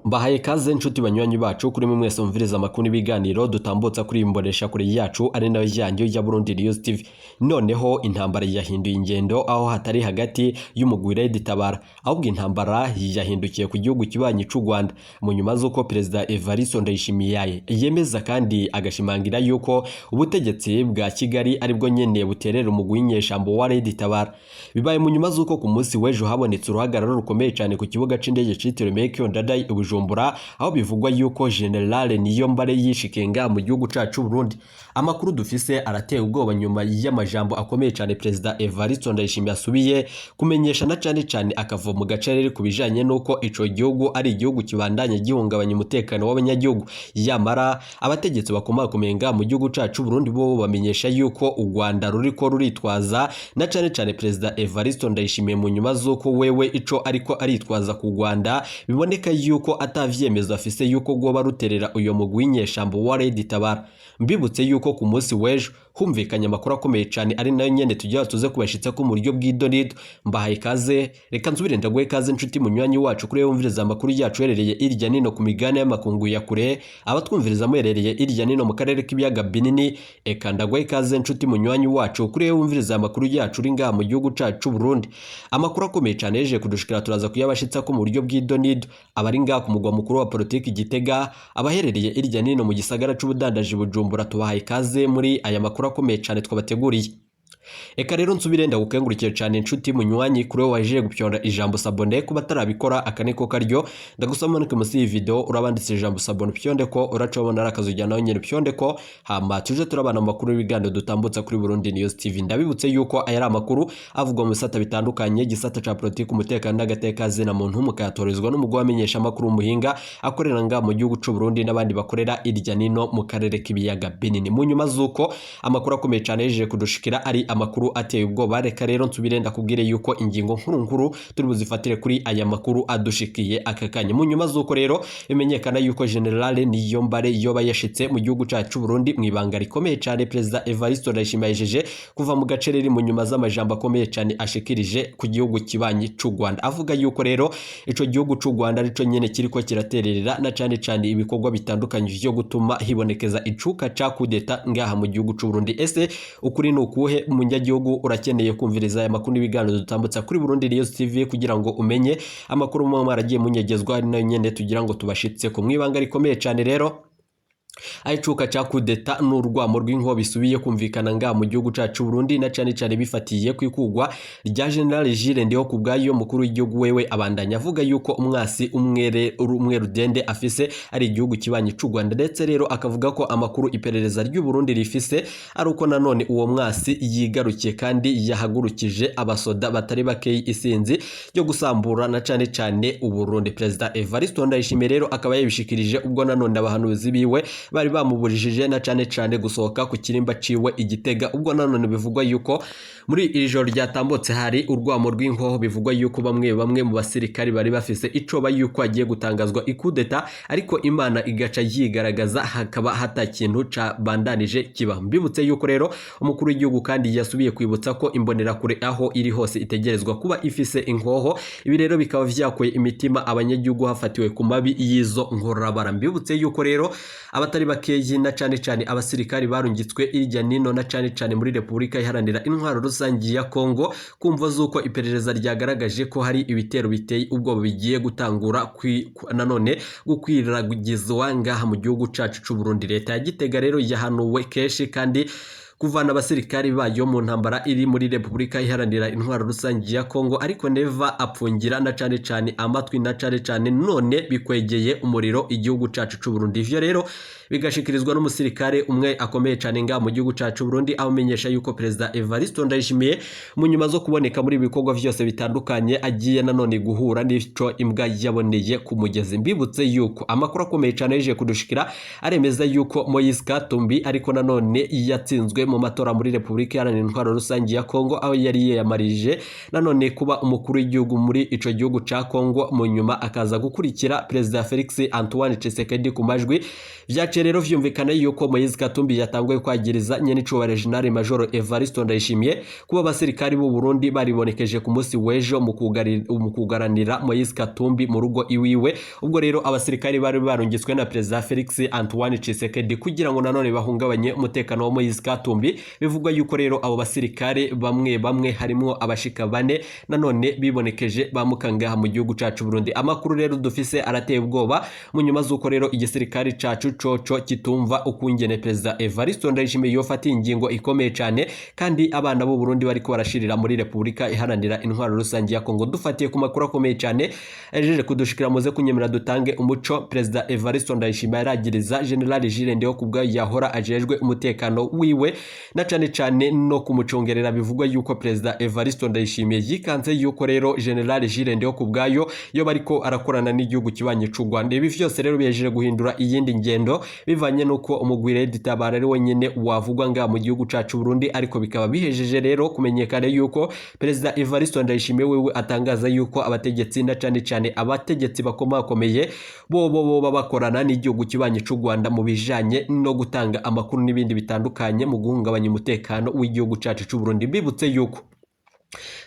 Mbahaye kaze nshuti banywanyi bacu kuri mwe mwese mumviriza amakuru n'ibiganiro dutambutsa kuri iyi mboneshakure yacu ari nayo yanyu ya Burundi News TV. Noneho intambara yahinduye ingendo aho hatari hagati y'umugwi Red Tabara, ahubwo intambara yahindukiye ku gihugu kibanyi c'u Rwanda mu nyuma z'uko Perezida Evariste Ndayishimiye yemeza kandi agashimangira yuko ubutegetsi bwa Kigali aribwo nyene buterera umugwi w'inyeshambo wa Red Tabara. Bibaye mu nyuma z'uko ku munsi w'ejo habonetse uruhagarara rukomeye cyane ku kibuga c'indege citiriwe Melchior Ndadaye i Bujumbura, aho bivugwa yuko General Niyombare yishikenga mu gihugu cacu Burundi. Amakuru dufise arateye ubwoba nyuma y'amajambo akomeye cyane Perezida Evariste Ndayishimiye asubiye kumenyesha na cane cane akava mu gacerere ku bijanye n'uko ico gihugu ari igihugu kibandanya gihungabanya umutekano w'abanyagihugu. Yamara abategetsi bakomakomeye nga mu gihugu cacu Burundi bo bamenyesha yuko u Rwanda ruriko ruritwaza na cane cane Perezida Evariste Ndayishimiye mu nyuma z'uko wewe ico ariko aritwaza ku Rwanda biboneka yuko atavyemezo afise yuko rwoba ruterera uyo mugwi w'inyeshambo wa Red Tabara. Mbibutse yuko ku munsi w'ejo humvikanye amakuru akomeye cyane ari nayo nyene tugira tuze kubashitsa ko mu buryo bw'idonido. Mbahaye ikaze, reka nsubire ndaguhe ikaze nshuti munywanyi wacu kuri wumviriza amakuru yacu herereye irya nino ku migabane y'amakungu ya kure, abatwumviriza muherereye irya nino mu karere k'ibiyaga binini. Eka ndaguhe ikaze nshuti munywanyi wacu kuri wumviriza amakuru yacu uri ngaha mu gihugu cacu Burundi. Amakuru akomeye cyane yeje kudushikira turaza kuyabashitsa ko mu buryo bw'idonido. Abari ngaha ku mugwa mukuru wa politiki Gitega, abaherereye irya nino mu gisagara c'ubudandaji Bujumbura, tubahaye ikaze muri aya makuru akomeye cyane twabateguriye. Eka rero nsubire ndagukengurukire cyane inshuti munywanyi kuri wowe waje gupyonda ijambo s'abonner. Kuba atarabikora aka niko karyo, ndagusaba manuke munsi y'iyi video urabanditse ijambo s'abonner, upyonde ko uraca ubona ari akazu ujyana nawe nyine, upyonde ko hama tuje turabana amakuru y'ibiganiro dutambutsa kuri Burundi News TV. Ndabibutse yuko aya ari amakuru avugwa mu bisata bitandukanye, gisata ca politiki, umutekano n'agateka zina muntu, mukayatorezwa n'umugwi wamenyesha amakuru umuhinga akorera nga mu gihugu c'u Burundi n'abandi bakorera irya nino mu karere k'ibiyaga binini. Mu nyuma z'uko amakuru akomeye cyane yejeje kudushikira ari amakuru ateye ubwoba, reka rero nsubire ndakubwire yuko ingingo nkuru nkuru turi buzifatire kuri aya makuru adushikiye aka kanya. Mu nyuma z'uko rero bimenyekana yuko General Niyombare yoba yashitse mu gihugu cacu Burundi mu ibanga rikomeye cyane, Perezida Evariste Ndayishimiye yejeje kuva mu gace riri mu nyuma z'amajambo akomeye cyane ashikirije ku gihugu kibanyi c'u Rwanda, avuga yuko rero ico gihugu c'u Rwanda arico nyene kiriko kiratererera na cane cane ibikorwa bitandukanye vyo gutuma hibonekeza icuka ca kudeta ngaha mu gihugu c'u Burundi. Ese ukuri ni ukuhe? Munyagihugu urakeneye kumviriza aya makuru n'ibiganiro dutambutsa kuri Burundi News TV kugira ngo umenye amakuru muba mwaragiye munyegezwa, ari nayo nyene tugira ngo tubashitse ku mwibanga rikomeye cyane. Rero ayicuka ca kudeta n'urwamo rw'inkuba bisubiye kumvikana nga mu gihugu cacu Burundi, na cane cane bifatiye kwikugwa rya General Jules Ndiho kubwayo. Mukuru w'igihugu wewe abandanya avuga yuko umwasi umwere umwe rudende afise ari igihugu kibanyi c'u Rwanda, ndetse rero akavuga ko amakuru iperereza ry'u Burundi rifise ari uko nanone uwo mwasi yigarukiye kandi yahagurukije abasoda batari bakeyi isinzi ryo gusambura na cane cane u Burundi. Perezida Evariste Ndayishimiye rero akaba yabishikirije ubwo nanone abahanuzi biwe bari bamuburijije na cane cane gusohoka ku kirimba ciwe Igitega, ubwo nanone bivugwa yuko muri iri joro ryatambutse hari urwamo rw'inkoho, bivugwa yuko bamwe bamwe mu basirikari bari bafise icoba yuko hagiye gutangazwa ikudeta, ariko Imana igaca yigaragaza hakaba hata kintu cabandanije kiba. Mbibutse yuko rero umukuru w'igihugu kandi yasubiye kwibutsa ko imbonerakure aho iri hose itegerezwa kuba ifise inkoho. Ibi rero bikaba vyakuye imitima abanyagihugu hafatiwe ku mabi y'izo nkorabara. Mbibutse yuko rero abatari bakeyi na cane cane abasirikari barungitswe irya nino na cane cane muri Repubulika Iharanira Intwaro Rusangi ya Kongo kumva z'uko iperereza ryagaragaje ko hari ibitero biteye ubwoba bigiye gutangura nanone gukwiragizwa ngaha mu gihugu cacu c'u Burundi. Leta ya Gitega rero yahanuwe kenshi kandi kuvana abasirikari bayo mu ntambara iri muri Repubulika Iharanira Intwaro Rusangi ya Kongo, ariko Neva apfungira na cane cane amatwi na cane cane none bikwegeye umuriro igihugu cacu c'u Burundi. Ivyo rero bigashikirizwa n'umusirikare umwe akomeye cane ngaha mu gihugu cacu Burundi, aho amenyesha yuko Perezida Evariste Ndayishimiye mu nyuma zo kuboneka muri ibikorwa vyose bitandukanye agiye nanone guhura n'ico imbwa yaboneye ku mugezi. Mbibutse yuko amakuru akomeye cane yeje kudushikira aremeza yuko Moise Katumbi ariko nanone yatsinzwe mu matora muri Repubulika Iharanira Intwaro Rusange ya Kongo, aho yari yiyamarije nanone kuba umukuru w'igihugu muri ico gihugu ca Kongo, mu nyuma akaza gukurikira Perezida Felix Antoine Tshisekedi ku majwi. Vyaciye rero vyumvikana yuko Moise Katumbi yatanguye kwagiriza nyenicubahiro General Major Evariste Ndayishimiye kuba abasirikari b'u Burundi baribonekeje ku munsi w'ejo mu kugaranira Moise Katumbi mu rugo iwiwe. Ubwo rero abasirikari bari barungitswe na Perezida Felix Antoine Tshisekedi kugira ngo nanone bahungabanye umutekano wa Moise Katumbi. Bivugwa yuko rero abo basirikare bamwe bamwe harimwo abashika bane nanone bibonekeje bamukangaha mu gihugu cacu Burundi. Amakuru rero dufise arateye ubwoba mu nyuma z'uko rero igisirikare cacu coco kitumva ukungene Perezida Evariste Ndayishimiye yofata ingingo ikomeye cane, kandi abana b'u Burundi bariko barashirira muri Repubulika Iharanira Intwaro Rusange ya Kongo. Dufatiye ku makuru akomeye cane ejeje kudushikira, muze kunyemera dutange umuco. Perezida Evariste Ndayishimiye aragiriza General Jules Ndihokubwayo yahora ajejwe umutekano wiwe na cane cane no kumucongerera. Bivugwa yuko Perezida Evariste Ndayishimiye yikanze yuko rero General Jules Ndihokubwayo yo bariko arakorana n'igihugu kibanye c'u Rwanda. Ibi vyose rero bihejeje guhindura iyindi ngendo bivanye nuko umugwi Red Tabara ari wenyene wavugwa nga mu gihugu cacu Burundi, ariko bikaba bihejeje rero kumenyekana yuko Perezida Evariste Ndayishimiye wewe atangaza yuko abategetsi na cane cane abategetsi bakomakomeye bobo boba bakorana n'igihugu kibanye c'u Rwanda mu bijanye no gutanga amakuru n'ibindi bitandukanye mu guhungabanya umutekano w'igihugu cacu c'u Burundi. Mbibutse yuko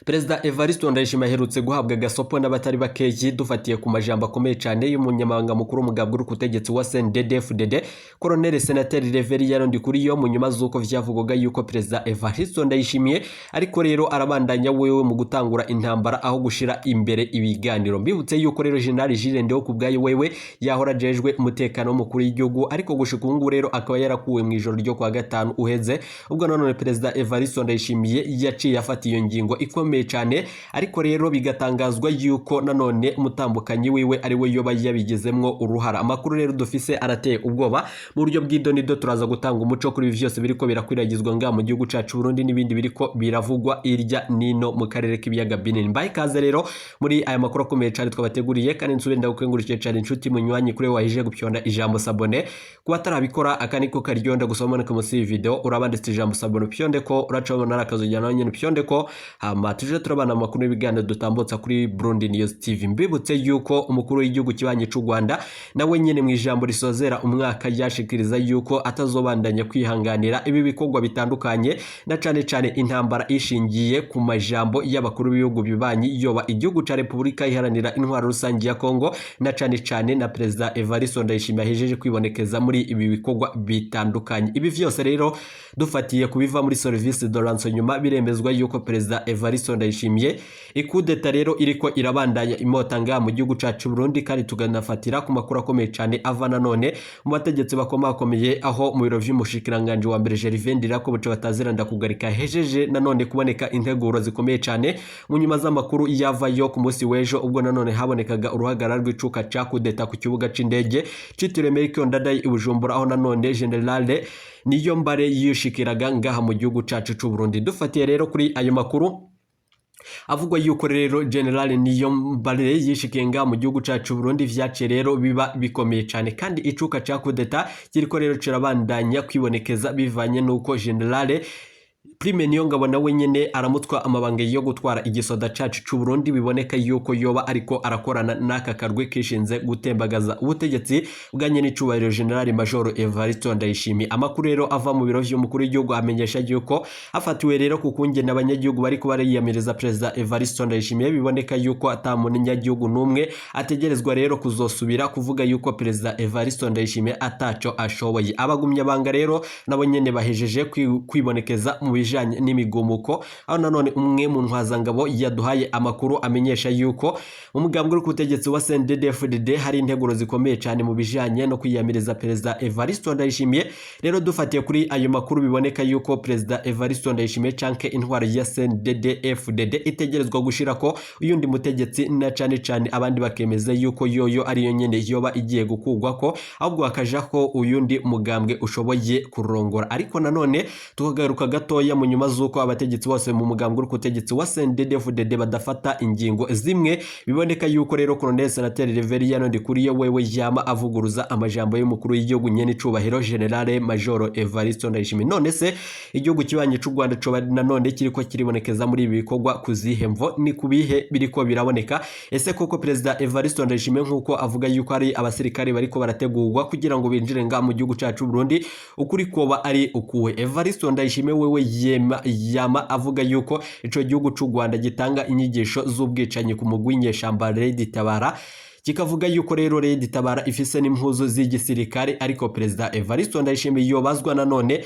Perezida Evariste Ndayishimiye aherutse guhabwa gasopo n'abatari bakeyi, dufatiye ku majambo akomeye cyane y'umunyamabanga mukuru w'umugambwe uri ku butegetsi wa CNDD-FDD, Colonel Senateri Reverien Ndikuriyo, mu nyuma z'uko vyavugwaga yuko Perezida Evariste Ndayishimiye ariko rero arabandanya wewe mu gutangura intambara aho gushira imbere ibiganiro. Mbibutse yuko rero General Jules Ndihokubwayo wewe yahora ajejwe umutekano w'umukuru w'igihugu, ariko gushika ubu ngubu rero akaba yarakuwe mu ijoro ryo kwa gatanu uheze, ubwo nanone Perezida Evariste Ndayishimiye yaciye afata iyo ngingo ikomeye cyane, ariko rero bigatangazwa yuko nanone umutambukanyi wiwe ari we yoba yabigizemwo uruhara. Amakuru rero dufise arateye ubwoba. Mu buryo bw'idonido turaza gutanga umuco kuri ibi vyose biriko birakwiragizwa ngaha mu gihugu cacu Burundi n'ibindi biriko biravugwa irya nino mu karere k'ibiyaga binini. Mbaye ikaze rero muri aya makuru akomeye cyane twabateguriye, kandi nsubire ndagukengurukije cyane inshuti munywanyi kuri wahije gupyonda ijambo s'abonner. Kuba atarabikora aka niko karyonda gusoma no munsi y'iyi video urabanditse ijambo s'abonner, upyonde ko uracabona arakazogera nawe nyene upyonde ko, hama tuje turabana amakuru n'ibiganiro dutambutsa kuri Burundi News TV. Mbibutse yuko umukuru w'igihugu kibanyi c'u Rwanda nawe nyene mu ijambo risozera umwaka yashikiriza yuko atazobandanya kwihanganira ibi bikorwa bitandukanye na cane cane intambara ishingiye ku majambo y'abakuru b'ibihugu bibanyi, yoba igihugu ca Repubulika Iharanira Intwaro Rusange ya Kongo na cane cane na Perezida Evariste Ndayishimiye ahejeje kwibonekeza muri ibi bikorwa bitandukanye. Ibi vyose rero dufatiye kubiva muri service de renseignement, biremezwa yuko Perezida Evariste Ndayishimiye ikudeta rero iriko irabandanya imota ngaha mu gihugu cacu Burundi, kandi tuganafatira ku makuru akomeye cyane ava nanone mu bategetsi bakomakomeye, aho mu biro vy'umushikiranganje wa mbere Gervais Ndirakobuca bataziranda kugarika hejeje nanone kuboneka integuro zikomeye cyane mu nyuma z'amakuru yavayo ku munsi w'ejo, ubwo nanone habonekaga uruhagarara rw'icuka ca kudeta ku kibuga c'indege citiriwe Melchior Ndadaye i Bujumbura, aho nanone General Niyombare yishikiraga ngaha mu gihugu cacu c'u Burundi. Dufatiye rero kuri ayo makuru avugwa yuko rero General Niyombare yishikiye ngaha mu gihugu cacu Burundi, vyaciye rero biba bikomeye cyane, kandi icuka ca kudeta kiriko rero kirabandanya kwibonekeza bivanye nuko General Prime Niyongabo nawe nyene aramutwa amabanga yo gutwara igisoda cacu c'u Burundi, biboneka yuko yoba ariko arakorana n'aka karwi kishinze gutembagaza ubutegetsi bwa nyenicubahiro General Major Evariste Ndayishimiye. Amakuru rero ava mu biro vy'umukuru w'igihugu amenyesha yuko hafatiwe rero ku kungene abanyagihugu bariko bariyamiriza Perezida Evariste Ndayishimiye, biboneka yuko ata munyagihugu n'umwe ategerezwa rero kuzosubira kuvuga yuko Perezida Evariste Ndayishimiye ataco ashoboye. Abagumya banga rero nabo nyene bahejeje kwibonekeza mu bijanye n'imigumuko, aho nanone umwe mu ntwazangabo yaduhaye amakuru amenyesha yuko umugambwe uri ku butegetsi wa CNDD-FDD hari integuro zikomeye cyane mu bijanye no kwiyamiriza Perezida Evariste Ndayishimiye. Rero dufatiye kuri ayo makuru, biboneka yuko Perezida Evariste Ndayishimiye canke intwaro ya CNDD-FDD itegerezwa gushirako uyundi mutegetsi, na cane cane abandi bakemeza yuko yoyo ariyo nyene yoba igiye gukugwako, ahubwo hakajako uyundi mugambwe ushoboye kurongora. Ariko nanone tukagaruka gatoya mu nyuma z'uko abategetsi bose mu mugambwe uri ku butegetsi wa CNDD-FDD badafata ingingo zimwe. Biboneka yuko rero Colonel Senateri Reverien Ndikuriyo wewe yama avuguruza amajambo y'umukuru w'igihugu nyene icubahiro General Major Evariste Ndayishimiye. None se igihugu kibanyi c'u Rwanda coba nanone kiriko kiribonekeza muri ibi bikorwa kuzihe mvo? Ni kubihe biriko biraboneka? Ese koko Perezida Evariste Ndayishimiye, nkuko avuga yuko ari abasirikare bariko barategurwa kugira ngo binjire nga mu gihugu cacu Burundi, ukuri koba ari ukuwe? Evariste Ndayishimiye wewe yema yama avuga yuko ico gihugu c'u Rwanda gitanga inyigisho z'ubwicanyi ku mugwi w'inyeshamba Red Tabara, kikavuga yuko rero Red Tabara ifise n'impuzu z'igisirikare. Ariko Perezida Evariste Ndayishimiye yobazwa nanone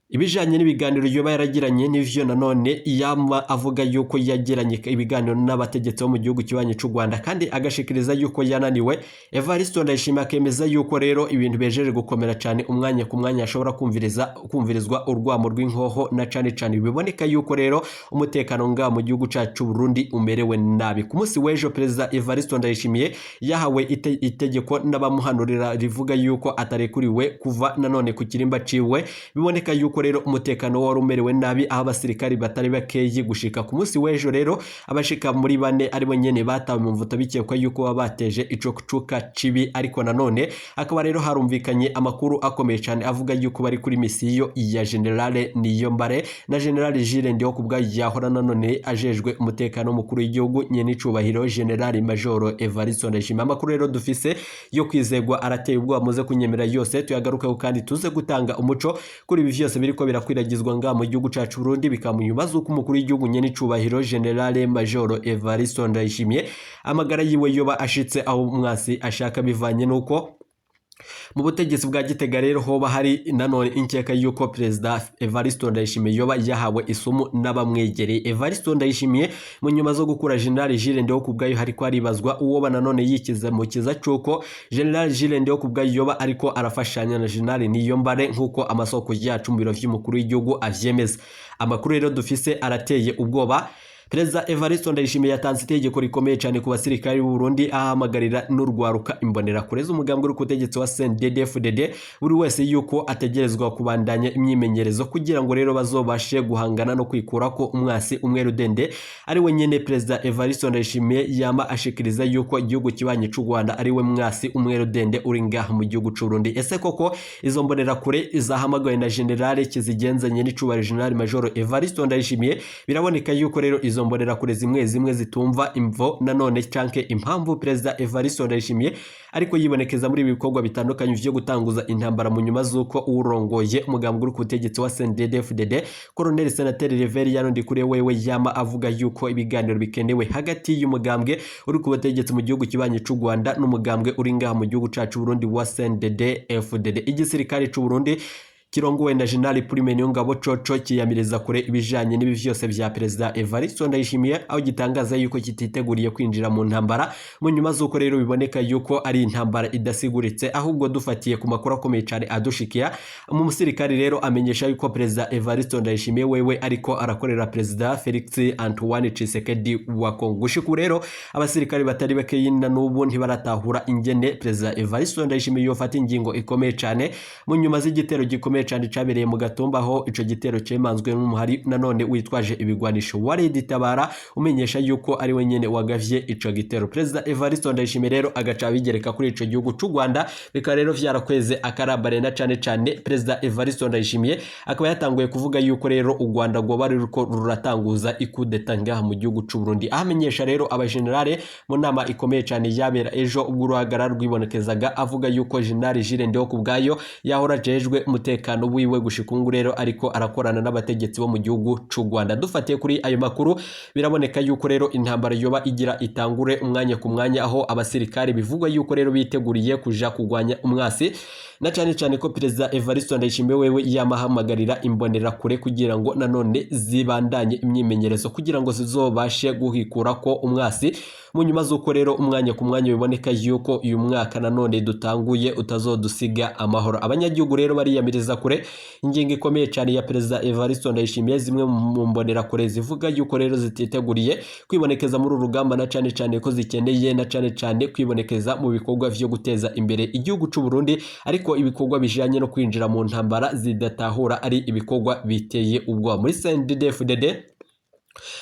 ibijanye n'ibiganiro yoba yaragiranye n'ivyo nanone yama avuga yuko yagiranye ibiganiro n'abategetsi bo mu gihugu kibanyi c'u Rwanda, kandi agashikiriza yuko yananiwe. Evariste Ndayishimiye akemeza yuko rero ibintu bejeje gukomera cane, umwanya ku mwanya ashobora kumviriza kumvirizwa urwamo rw'inkoho, na cane cane biboneka yuko rero umutekano nga mu gihugu cacu Burundi umerewe nabi. Ku munsi w'ejo Perezida Evariste Ndayishimiye yahawe itegeko n'abamuhanurira rivuga yuko atarekuriwe kuva nanone ku kirimba ciwe. Biboneka yuko rero umutekano wari umerewe nabi, aho abasirikari batari bakeyi gushika ku munsi w'ejo rero abashika muri bane aribo nyene batawe mu mvuto, bikekwa yuko baba bateje ico cuka cibi. Ariko nanone akaba rero harumvikanye amakuru akomeye cyane avuga yuko bari kuri misiyo ya General Niyombare na General Jules Ndihokubwayo yahora nanone ajejwe umutekano mukuru w'igihugu nyene icubahiro General Major Evariste Ndayishimiye. Amakuru rero dufise yo kwizegwa arateye ubwoba, muze kunyemera yose tuyagarukeho kandi tuze gutanga umuco kuri ibi vyose biriko birakwiragizwa nga mu gihugu cacu Burundi, bikamunyuma z'uko umukuru w'igihugu nyene icubahiro General Major Evariste Ndayishimiye amagara yiwe yoba ashitse aho umwasi ashaka, bivanye nuko mu butegetsi bwa Gitega rero hoba hari nanone inkeka yuko Perezida Evariste Ndayishimiye yoba yahawe isumu n'abamwegereye. Evariste Ndayishimiye mu nyuma zo gukura General Jules Ndihokubwayo hariko haribazwa uwoba nanone yikiza mu kiza cuko General Jules Ndihokubwayo yoba ariko arafashanya na General Niyombare, nkuko amasoko yacu mu biro vy'umukuru w'igihugu avyemeza. Amakuru rero dufise arateye ubwoba. Perezida Evariste Ndayishimiye yatanze itegeko rikomeye cyane ku basirikari b'u Burundi, ahamagarira n'urwaruka imbonerakure z'umugambwe uri ku butegetsi wa CNDD-FDD buri wese yuko ategerezwa kubandanya imyimenyerezo kugira ngo rero bazobashe guhangana no kwikura ko umwasi umwe rudende, ari we nyene Perezida Evariste Ndayishimiye yama ashikiriza yuko igihugu kibanyi c'u Rwanda ari we mwasi umwe rudende uri ngaha mu gihugu c'u Burundi. Ese koko izo mbonerakure zahamagawe na General Kizigenzanye n'icubahiro General Major Evariste Ndayishimiye, biraboneka yuko rero izo mbonerakure zimwe zimwe zitumva imvo nanone canke impamvu Perezida Evariste Ndayishimiye ariko yibonekeza muri ibi bikorwa bitandukanye vyo gutanguza intambara, mu nyuma z'uko urongoye umugambwe uri ku butegetsi wa CNDD-FDD Colonel Senateri Reverien Ndikuriyo wewe yama avuga yuko ibiganiro bikenewe hagati y'umugambwe uri ku butegetsi mu gihugu kibanyi c'u Rwanda n'umugambwe uri ngaha mu gihugu cacu Burundi wa CNDD-FDD. Igisirikare c'u Burundi kirongowe na General Prime Niyongabo coco kiyamiriza kure ibijanye n'ibi vyose vya Perezida Evariste Ndayishimiye, aho gitangaza yuko kititeguriye kwinjira mu ntambara, mu nyuma z'uko rero biboneka yuko ari intambara idasiguritse. Ahubwo dufatiye ku makuru akomeye cyane adushikiya mu musirikari rero amenyesha yuko Perezida Evariste Ndayishimiye wewe ariko arakorera Perezida Felix Antoine Tshisekedi wa Kongo. Gushika ubu rero abasirikari batari bakeyi na n'ubu ntibaratahura ingene Perezida Evariste Ndayishimiye yofata ingingo ikomeye cyane mu nyuma z'igitero gikomeye cyane cabereye mu Gatumba, aho ico gitero cemanzwe n'umuhari nanone witwaje ibigwanisho wa Red Tabara, umenyesha yuko ari we nyene wagavye ico gitero. Perezida Evariste Ndayishimiye rero agaca abigereka kuri ico gihugu c'u Rwanda, bikaba rero vyarakweze akarambare, na cane cane Perezida Evariste Ndayishimiye akaba yatanguye kuvuga yuko rero u Rwanda rwoba ruriko ruratanguza ikudeta ngaha mu gihugu c'u Burundi, ahamenyesha rero abagenerale mu nama ikomeye cyane yabera ejo ubwo uruhagarara rwibonekezaga, avuga yuko General Jules Ndihokubwayo yahora ajejwe umutekano wiwe gushika ubu rero ariko arakorana n'abategetsi bo mu gihugu c'u Rwanda. Dufatiye kuri ayo makuru, biraboneka yuko rero intambara yoba igira itangure umwanya ku mwanya, aho abasirikare bivugwa yuko rero biteguriye kuja kugwanya umwasi, na cane cane ko Perezida Evariste Ndayishimiye wewe yamahamagarira imbonerakure kugira ngo nanone zibandanye imyimenyerezo kugira ngo zizobashe guhikura ko umwasi, mu nyuma z'uko rero umwanya ku mwanya biboneka yuko uyu mwaka nanone dutanguye utazodusiga amahoro. Abanyagihugu rero bariyamiriza kure. kure ingingo ikomeye cyane ya Perezida Evariste Ndayishimiye. Zimwe mu mbonerakure zivuga yuko rero zititeguriye kwibonekeza muri uru rugamba, na cane cane ko zikeneye na cane cane kwibonekeza mu bikorwa vyo guteza imbere igihugu c'u Burundi, ariko ibikorwa bijanye no kwinjira mu ntambara zidatahura ari ibikorwa biteye ubwoba muri CNDD-FDD.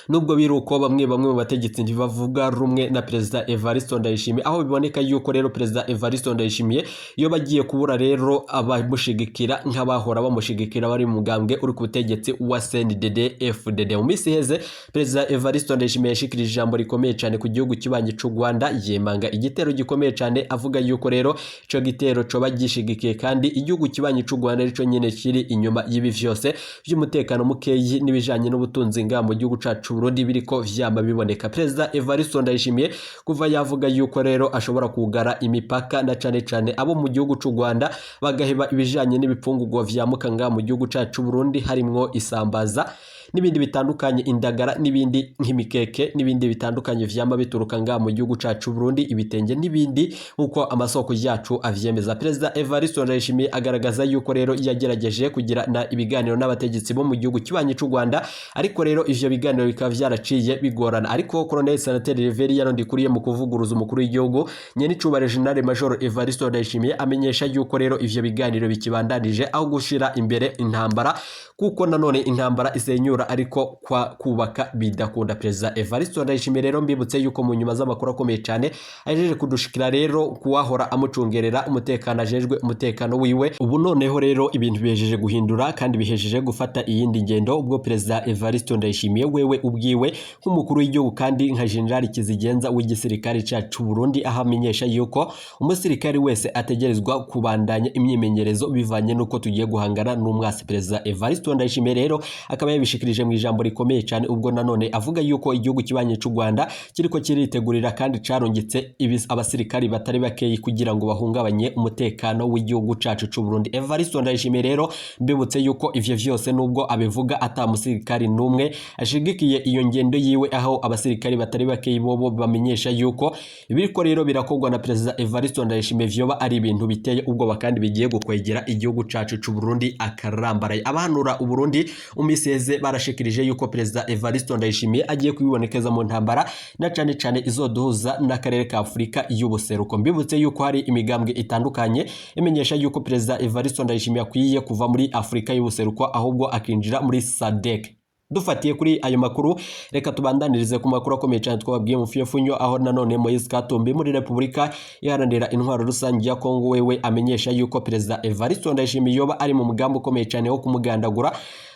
Nubwo biri uko, bamwe bamwe mu bategetsi ntibavuga rumwe na Perezida Evariste Ndayishimiye, aho biboneka yuko rero Perezida Evariste Ndayishimiye iyo bagiye kubura rero abamushigikira nk'abahora bamushigikira bari mu mugambwe uri ku butegetsi wa CNDD FDD. Mu minsi iheze, Perezida Evariste Ndayishimiye yashikirije ijambo rikomeye cyane ku gihugu kibanyi c'u Rwanda, yemanga igitero gikomeye cyane, avuga yuko rero ico gitero coba gishigikiye kandi igihugu kibanyi c'u Rwanda arico nyene kiri inyuma y'ibi vyose vy'umutekano mukeyi n'ibijanye n'ubutunzi nga mu gihugu cacu Burundi biriko vyama biboneka. Perezida Evariste Ndayishimiye kuva yavuga yuko rero ashobora kugara imipaka, na cane cane abo mu gihugu c'u Rwanda bagaheba ibijanye n'ibipfungurwa vyamuka nga mu gihugu cacu Burundi, harimwo isambaza n'ibindi bitandukanye, indagara n'ibindi nk'imikeke n'ibindi bitandukanye vyama bituruka nga mu gihugu cacu Burundi, ibitenge n'ibindi, nkuko amasoko yacu avyemeza. Perezida Evariste Ndayishimiye agaragaza yuko rero yagerageje kugira na ibiganiro n'abategetsi bo mu gihugu kibanyi c'u Rwanda, ariko rero ivyo biganiro bikaba vyaraciye bigorana. Ariko Colonel Senateri Reverien Ndikuriye, mu kuvuguruza umukuru w'igihugu nyenicubahiro General Major Evariste Ndayishimiye, amenyesha yuko rero ivyo biganiro bikibandanije, aho gushira imbere intambara, kuko nanone intambara isenyura ariko kwa kubaka bidakunda. Perezida Evariste Ndayishimiye rero, mbibutse yuko mu nyuma z'amakuru akomeye cyane ajeje kudushikira rero kuwahora amucungerera umutekano, ajejwe umutekano wiwe, ubu noneho rero ibintu bihejeje guhindura kandi bihejeje gufata iyindi ngendo, ubwo Perezida Evariste Ndayishimiye wewe ubwiwe nk'umukuru w'igihugu kandi nka General Kizigenza w'igisirikare cyacu Burundi, aho amenyesha yuko umusirikare wese ategerezwa kubandanya imyimenyerezo bivanye n'uko tugiye guhangana n'umwasi. Perezida Evariste Ndayishimiye rero akaba yabishikirije mu ijambo rikomeye cyane, ubwo nanone avuga yuko igihugu kibanye cy'u Rwanda kiriko kiritegurira kandi carungitse abasirikari batari bakeyi kugira ngo bahungabanye umutekano w'igihugu cacu c'u Burundi. Evariste Ndayishimiye rero, mbibutse yuko ivyo vyose nubwo abivuga ata musirikari n'umwe ashigikiye iyo ngendo yiwe, aho abasirikari batari bakeyi bobo bamenyesha yuko ibiriko rero birakorwa na Perezida Evariste Ndayishimiye vyoba ari ibintu biteye ubwoba kandi bigiye gukwegera igihugu cacu c'u Burundi akarambaraye. Abahanura Uburundi umiseze barashikirije yuko Perezida Evariste Ndayishimiye agiye kubibonekeza mu ntambara, na cane cane izoduhuza n'akarere ka Afurika y'ubuseruko. Mbibutse yuko hari imigambwe itandukanye imenyesha yuko Perezida Evariste Ndayishimiye akwiye kuva muri Afurika y'ubuseruko, ahubwo akinjira muri SADC. Dufatiye kuri ayo makuru, reka tubandanirize ku makuru akomeye cyane twababwiye mu fiyofunyo, aho nanone Moise Katumbi muri Repubulika Iharanira Intwaro Rusange ya Kongo wewe amenyesha yuko Perezida Evariste Ndayishimiye yoba ari mu mugambi ukomeye cyane wo kumugandagura.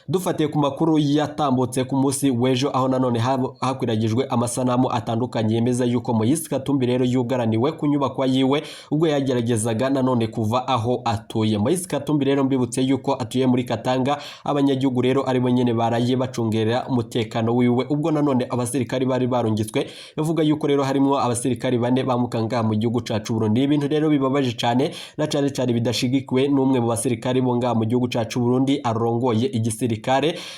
Dufatiye ku makuru yatambutse ku munsi w'ejo, aho nanone hakwiragijwe amasanamu atandukanye yemeza yuko Moise Katumbi rero yugaraniwe ku nyubako yiwe, ubwo yageragezaga nanone kuva aho atuye. Moise Katumbi rero, mbibutse yuko atuye muri Katanga, abanyagihugu rero aribo nyene baraye bacungerera umutekano wiwe, ubwo nanone abasirikari bari barungitswe, bavuga yuko rero harimo abasirikari bane bamukanga mu gihugu cacu Burundi. Ibintu rero bibabaje cyane, na cane cane bidashigikiwe n'umwe mu basirikari bo ngaha mu gihugu cacu Burundi arongoye igisirikare.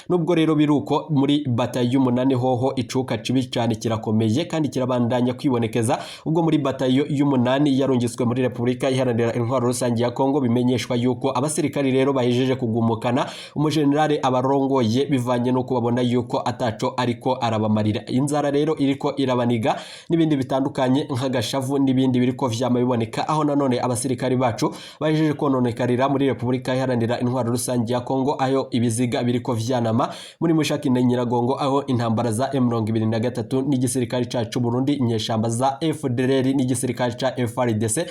Nubwo rero biruko, muri batayo y'umunani hoho icuka cibi cyane kirakomeye kandi kirabandanya kwibonekeza, ubwo muri batayo y'umunani yarungitswe muri Repubulika Iharanira Intwaro Rusange ya Kongo bimenyeshwa yuko abasirikari rero bahejeje kugumukana umujenerali abarongoye, bivanye nuko babona yuko ataco ariko arabamarira. Inzara rero iriko irabaniga n'ibindi bitandukanye nk'agashavu n'ibindi biriko vyama biboneka, aho nanone abasirikari bacu bahejeje kononekarira muri Repubulika Iharanira Intwaro Rusange ya Kongo, aho ibiziga biriko vyanama muri Mushaki na Nyiragongo, aho intambara za M23 n'igisirikare cacu Burundi, inyeshamba za FDLR n'igisirikare ca FARDC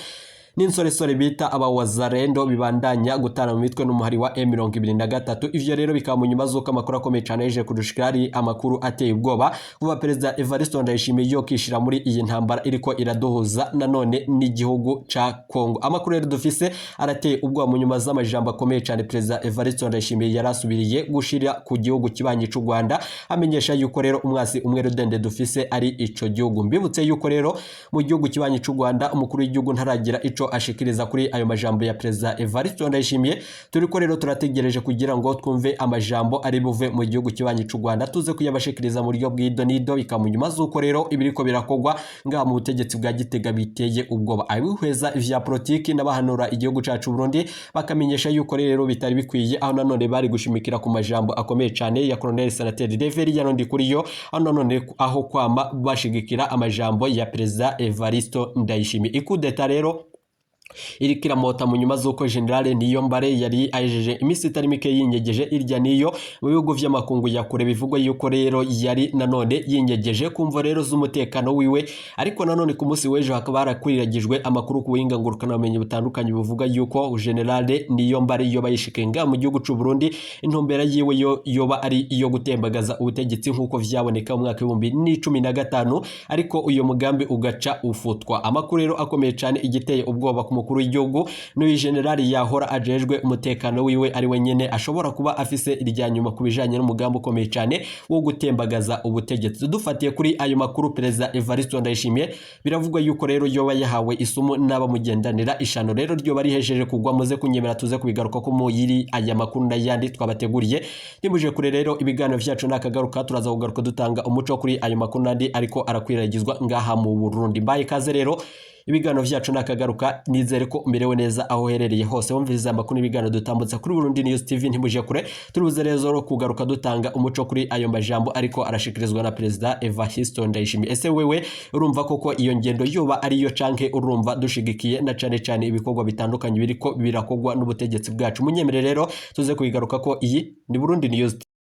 n'insoresore bita abawazarendo bibandanya gutana mu mitwe n'umuhari wa M23. Ivyo rero bikaba mu nyuma z'uko amakuru akomeye cyane yaje kudushikira ari amakuru ateye ubwoba kuva Perezida Evariste Ndayishimiye yokishira muri iyi ntambara iriko iraduhuza nanone n'igihugu ca Kongo. Amakuru rero dufise arateye ubwoba mu nyuma z'amajambo akomeye cyane Perezida Evariste Ndayishimiye yarasubiriye gushira ku gihugu kibanyi c'u Rwanda, amenyesha yuko rero umwasi umwe rudende dufise ari ico gihugu. Mbibutse yuko rero mu gihugu kibanyi c'u Rwanda umukuru w'igihugu ntaragira ico ico ashikiriza kuri ayo majambo ya Perezida Evariste Ndayishimiye. Turiko rero turategereje kugira ngo twumve amajambo ari buve mu gihugu kibanyi c'u Rwanda, tuze kuyabashikiriza mu buryo bw'ido nido. Bikaba mu nyuma z'uko rero ibiriko birakogwa ngaha mu butegetsi bwa Gitega biteye ubwoba. Abihweza ivya politiki n'abahanura igihugu cacu Burundi bakamenyesha yuko rero bitari bikwiye, aho nanone bari gushimikira ku majambo akomeye cane ya Colonel Senateri Reverien Ndikuriyo, aho nanone aho kwama bashigikira amajambo ya Perezida Evaristo Ndayishimiye. Ikudeta rero iriko iramota mu nyuma z'uko General Niyombare yari ahejeje iminsi itari mike yinyegeje irya niyo mu bihugu vy'amakungu ya kure. Bivugwa yuko rero yari nanone yinyegeje kumvo rero z'umutekano wiwe, ariko nanone ku munsi w'ejo hakaba harakwiragijwe amakuru ku buhinga ngurukanabumenyi butandukanye buvuga yuko General Niyombare yoba yishikiye ngaha mu gihugu c'u Burundi, intumbero yiwe yo yoba ari iyo gutembagaza ubutegetsi nk'uko vyaboneka mu mwaka w'2015, ariko uyo mugambi ugaca ufutwa. Amakuru rero akomeye cane, igiteye ubwoba ku mukuru w'igihugu n'uyu generali yahora ajejwe umutekano wiwe ari we nyene ashobora kuba afise irya nyuma ku bijanye n'umugambi ukomeye cane wo gutembagaza ubutegetsi. Dufatiye kuri ayo makuru, Perezida Evariste Ndayishimiye biravugwa yuko rero yoba yahawe isumu n'abamugendanira. Ishano rero ryoba rihejeje kugwa. Muze kunyemera tuze kubigaruka ko muyiri aya makuru n'ayandi twabateguriye. Nimuje kure rero, ibiganiro vyacu nakagaruka, turaza kugaruka dutanga umuco kuri ayo makuru n'andi ariko arakwiragizwa ngaha mu Burundi. Mbaye ikaze rero, ibiganiro vyacu nakagaruka. Nizere ko umerewe neza aho uherereye hose wumviriza amakuru n'ibiganiro dutambutsa kuri Burundi News TV. Ntimuje kure, turibuze rero kugaruka dutanga umuco kuri ayo majambo ariko arashikirizwa na Perezida Evariste Ndayishimiye. Ese wewe urumva koko iyo ngendo yoba ariyo, canke urumva dushigikiye na cane cane ibikorwa bitandukanye biriko birakogwa n'ubutegetsi bwacu? Munyemere rero tuze kubigaruka ko. Iyi ni Burundi News.